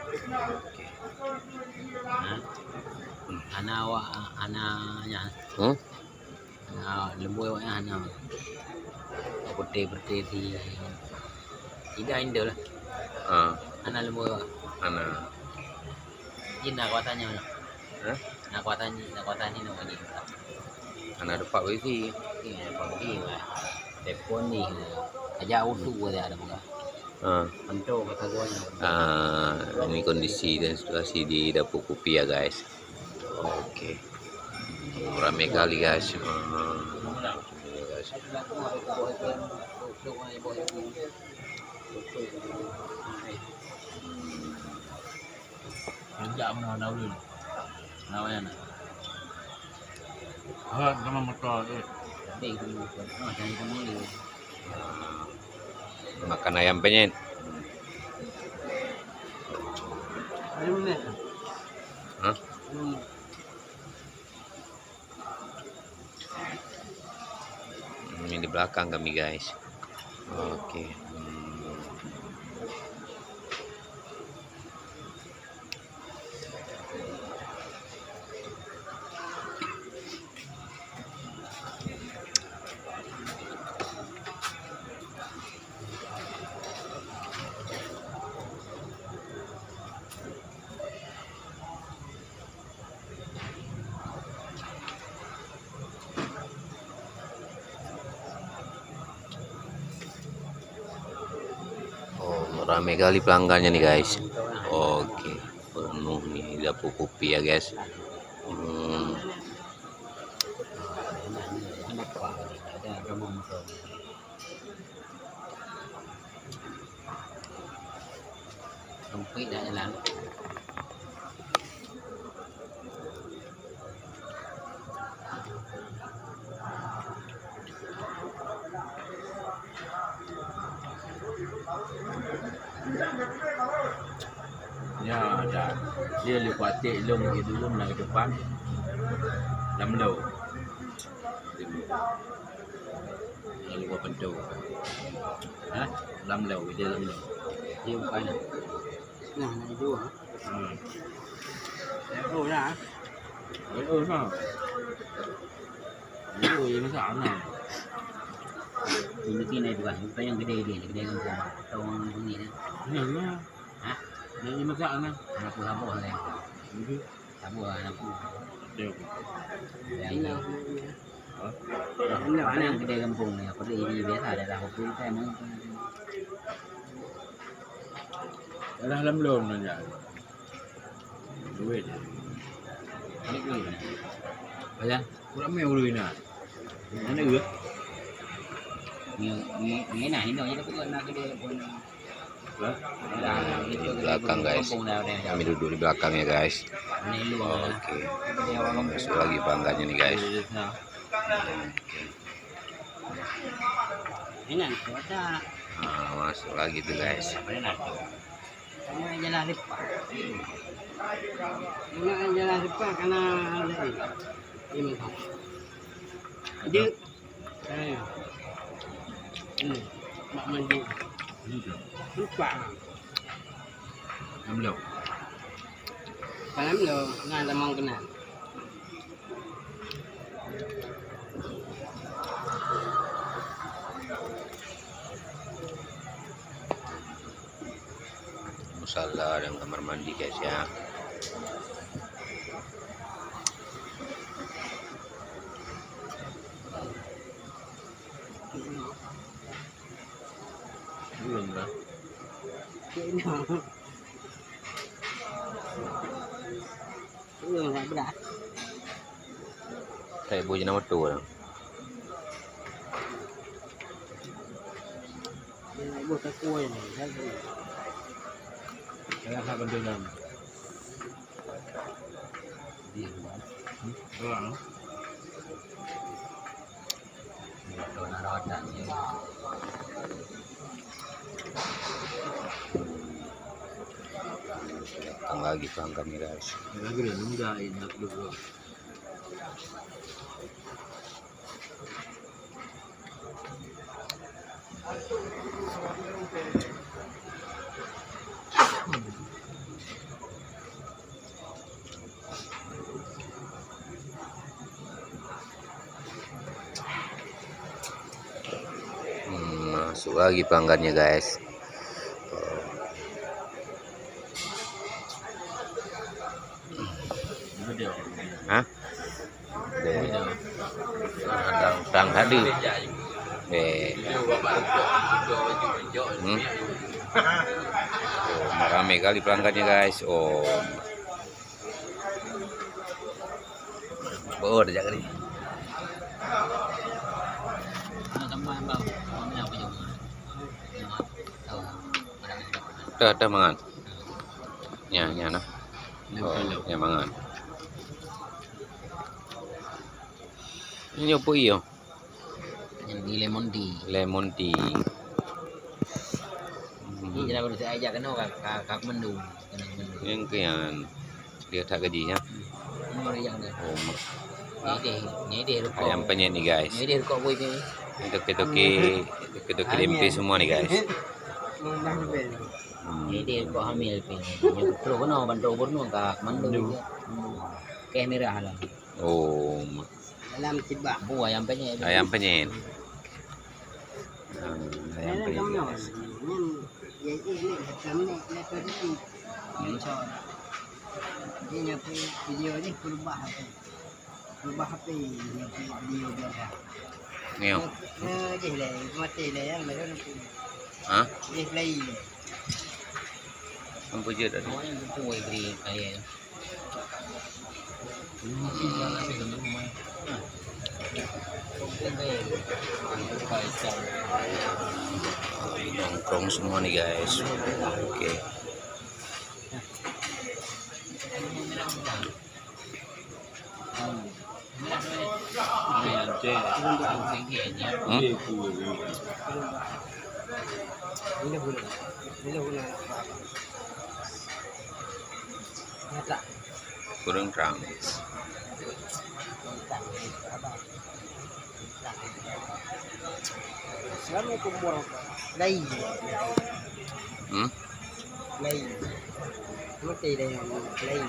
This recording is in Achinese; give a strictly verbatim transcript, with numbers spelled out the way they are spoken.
Oke. Hah? Hana awak, hana nyan. Hmm? Hana, leumboi awak nyan hana. Putih-putih si, si dah indah lah. Ah. Hana leumboi awak. Hana. Jin na kuasa nyoe. Hah? Na kuasa ni, na kuasa ni nak bagi. Hana dapat bagi. Iya, dapat bagi lah. Telepon ni. Aja usu boleh ada buka. Ah. Untuk kata gua ni. Ah, ini kondisi dan situasi di dapur kopi ya, guys. Oke. Ramai kali, guys. Ah, ramai, guys. Sejak mana dah ulun? Nah, wayang na. Hot sama motor tu. Makan ayam penyet. Hah? Ini di belakang kami, guys. Oke. Hmm. Oh, ramai kali pelanggannya nih, guys. Oke, penuh nih dapur kopi ya, guys. Hmm. Sempit dah jalan. Ya, dah. Dia leupah tek lôn di dulu na depan. Lam lo. Lalu buat pintu. Ha? Lam lo, di dalam lo. Dia bukan. Nah, nak dua. Hmm. Oh, dah. Oh, dah. Oh, dia masak, nah. Ini kena juga, bukan yang gede-gede, gede yang rumah. Atau orang bunyi, nah. Ya, ya. Ha? Yang masak, nah. Anak buah-buah, nah. Ini. Saboh lah, anak buah. Dia. Yang ini. Hah? Mana yang kedai kampung ni? Apa dia ini biasa, daerah Bukit Tinggi, mana? Daerah Lam Lom aja. Duit. Ini duit. Apa ya? Kurang main urus ni. Mana urus? Ni, ni, ni nah, ini aja tu nak kedai pun. Di belakang, guys. Kami duduk di belakang ya, guys. Oke. Masuk lagi pelanggannya nih, guys. Oke. Nah, masuk lagi tuh, guys. Ini jalan depan. Ini jalan depan karena ada ini. Ini. Dia Eh. Hmm. Mak mandi. Lupa. Lam lo. Lam lo, ngan lamong keunan. Musala dan kamar mandi, guys, ya. Belum dah. Belum, tak berat. Kayak boh jenama tu lah. Dia nak buat takwa ni, kan? Saya nak bantu dalam. Iya, Bang. Hmm? Orang. Iya, tuan arah dan dia. Datang lagi pelanggan ni, guys. Lagi dah nunggu dah, ini aku dulu. Lagi pelanggannya, guys. Hah? Deh. Tang, tang tadi. Deh. Hmm. Oh, ramai kali pelanggannya, guys. Oh. Oh, dah jadi. Dah, dah mangan. Nya, nya nah. Oh, nya mangan. Ini apa iya? Ini lemon tea. Lemon tea. Hmm. Ini kenapa saya ajak kena ka, ka, ka mendung. Yang ke yang dia tak gaji ya. Ini orang yang dah. Oh, mak. Ini deh, ini deh rukok. Ayam penyet ni, guys. Ini deh rukok boy ni. Ini toke-toke, toke-toke lempe semua ni, guys. Hmm. Ini deh rukok hamil pe. Yang perlu kena bantu gubernur ka mandung. Keh merah lah. Oh, mak. Dalam sibak. Bu ayam penyet. Ayam penyet. Hmm, ayam penyet, guys. Ini nyoe video ni berubah apa? Berubah apa nyoe video biasa? Nyoe. Eh, jih lah, mati lah yang lain. Hah? Jih lain. Apa je tadi? Awak yang kumpul beri kaya. Nongkrong semua nih, guys. Oke. Hmm? Kurang terang. Assalamualaikum warahmatullahi wabarakatuh. Hmm? Lain. Mati dah yang lain.